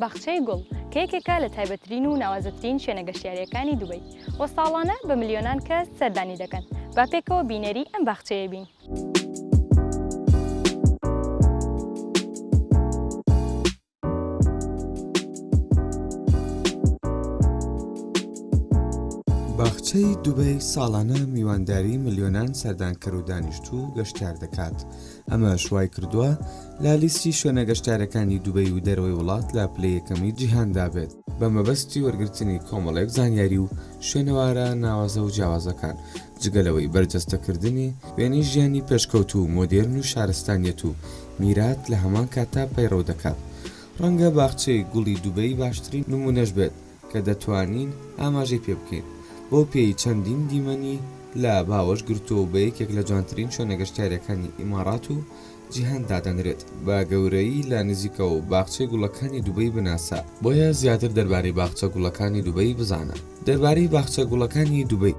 باخچەی گوڵ کە یەکێکە لە تایبەترین و ناوازەترین شوێنە گەشتیارییەکانی دوبەی و ساڵانە بە ملیۆنان کەس سەردانی دەکەن، با پێکەوە بینەری ئەم باخچەیە بین. باخچەی دوبەی ساڵانە میوانداری ملیۆنان سەردانکەر و دانیشتوو و گەشتیار دەکات، ئەمەش وایکردووە لە لیستی شوێنە گەشتیارەکانی دوبەی و دەرەوەی وڵات لە پلەی یەکەمی جیهاندا بێت، بە مەبەستی وەرگرتنی کۆمەڵێک زانیاری و شوێنەوارە ناوازە و جیاوازەکان، جگە لەوەی بەرجەستەکردنی وێنەی ژیانی پێشکەوتوو و مۆدێرن و شارستانیەت و میرات لە هەمان کاتدا پەیڕەو دەکات. ڕەنگە باخچەی گوڵی دوبەی باشترین نموونەش بێت کە دەتوانین ئاماژەی پێ بکەین، بەو پێیەی چەندین دیمەنی لە باوەش گرتووە و بە یەکێک لە جوانترین شوێنە گەشتیارییەکانی ئیماڕات و جیهان دادەنرێت. بە گەورەیی لە نزیکەوە باخچەی گوڵەکانی دوبەی بناسە. بۆیە زیاتر دەربارەی باخچە گوڵەکانی دوبەی بزانە. دەربارەی باخچە گوڵەکانی دوبەی.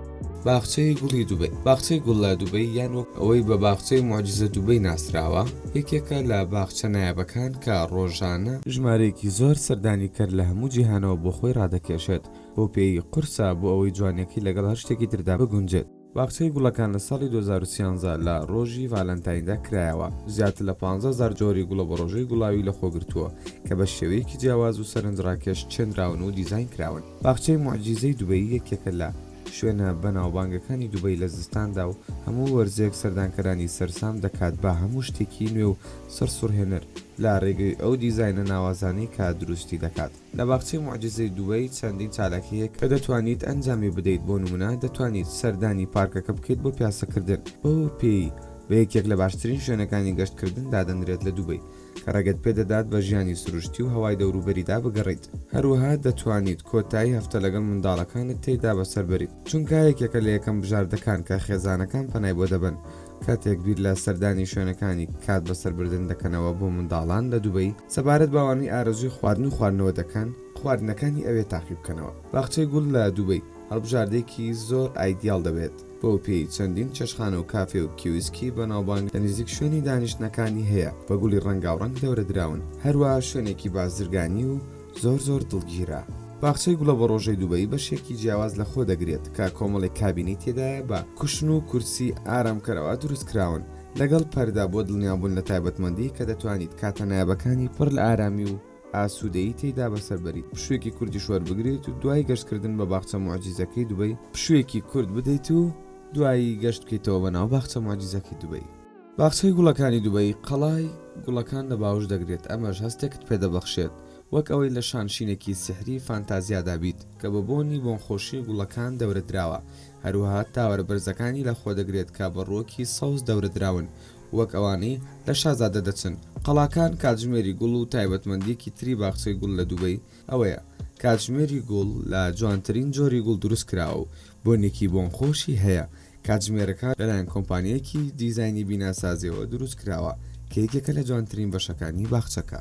باخچەی گوڵی دوبەی. باخچەی گوڵ لە دوبەی یان وەک ئەوەی بە باخچەی موعجیزە دوبەی ناسراوە، یەکێکە لە باخچە نایابەکان کە ڕۆژانە، ژمارەیەکی زۆر سەردانیکەر لە هەموو جیهانەوە بۆ خۆی ڕادەکێشێت، بەو پێیەی قورسە بۆ ئەوەی جوانیەکەی لەگەڵ هەر شتێکی تردا بگونجێت. باخچەی گوڵەکان لە ساڵی 2013 لە ڕۆژی ڤالەنتایندا کرایەوە، زیاتر لە 15,000 جۆری گوڵەبەڕۆژەی گوڵاوی لەخۆگرتووە کە بە شێوەیەکی جیاواز و سەرنجڕاکێش چێنراون و دیزاین کراون. باخچەی موعجیزەی دوبەی یەکێکە لە شوێنە بەناوبانگەکانی دوبەی لە زستاندا و هەموو وەرزێک سەردانکەرانی سەرسام دەکات بە هەموو شتێکی نوێ و سەرسوڕهێنەر لە ڕێگەی ئەو دیزاینە ناوازانەی کە دروستی دەکات. لە باخچەی موعجیزەی دوبەی چەندین چالاکی هەیە کە دەتوانیت ئەنجامی بدەیت، بۆ نموونە دەتوانیت سەردانی پارکەکە بکەیت بۆ پیاسەکردن، بەو پێیەی بە یەکێک لە باشترین شوێنەکانی گەشتکردن دادەنرێت لە دوبەی کە ڕێگەت پێدەدات بە ژیانی سروشتی و هەوای دەوروبەریدا بگەڕێیت. هەروەها دەتوانیت کۆتایی هەفتە لەگەڵ منداڵەکانت تێیدا بەسەر بەریت، چونکە یەکێکە لە یەکەم بژاردەکان کە خێزانەکان پەنای بۆ دەبەن کاتێک بیر لە سەردانی شوێنەکانی کات بەسەربردن دەکەنەوە بۆ منداڵان لە دوبەی، سەبارەت بە ئەوانەی ئارەزووی خواردن و خواردنەوە دەکەن، خواردنەکانی ئەوێ تاقی بکەنەوە. باخچەی گوڵ لە دوبەی هەڵبژاردەیەکی زۆر ئایدیاڵ دەبێت، بەو پێیەی چەندین چێشتخانە و کافێ و کیۆسکی بەناوبانگ لە نزیک شوێنی دانیشتنەکانی هەیە بە گوڵی ڕەنگاوڕەنگ دەورە دراون، هەروەها شوێنێکی بازرگانی و زۆر زۆر دڵگیرە. باخچەی گوڵەبەڕۆژەی دوبەی بەشێکی جیاواز لە خۆ دەگرێت کە کۆمەڵێک کابینەی تێدایە بە cushion و کورسی ئارامکەرەوە دروست کراون لەگەڵ پەردە بۆ دڵنیابوون لە تایبەتمەندی کە دەتوانیت کاتە نایابەکانی پڕ لە ئارامی و ئاسوودەیی تێیدا بەسەر بەریت پشوویەکی کوردیش وەربگریت و دوای گەشتکردن بە باخچە موعجیزەکەی دوبەی پشوویەکی کورت بدەیت و دوایی گەشت بکەیتەوە بە ناو باخچە موعجیزەکەی دوبەی. باخچەی گوڵەکانی دوبەی قەڵای گوڵەکان لە باوەش دەگرێت، ئەمەش هەستێکت پێدەبەخشێت وەک ئەوەی لە شانشینێکی سیحری فانتازیادا بیت کە بە بۆنی بۆنخۆشی گوڵەکان دەورە دراوە، هەروەها تاوەرە بەرزەکانی لەخۆدەگرێت کە بە ڕووەکی سەوز دەورە دراون وەک ئەوانەی لە شازادە دەچن. قەڵاکان کاتژمێری گوڵ و تایبەتمەندییەکی تری باخچەی گوڵ لە دوبەی ئەوەیە کاتژمێری گوڵ لە جوانترین جۆری گوڵ دروست کراوە و بۆنێکی بۆنخۆشی هەیە، کاتژمێرەکە لەلایەن کۆمپانیایەکی دیزاینی بیناسازییەوە دروست کراوە کە یەکێکە لە جوانترین بەشەکانی باخچەکە.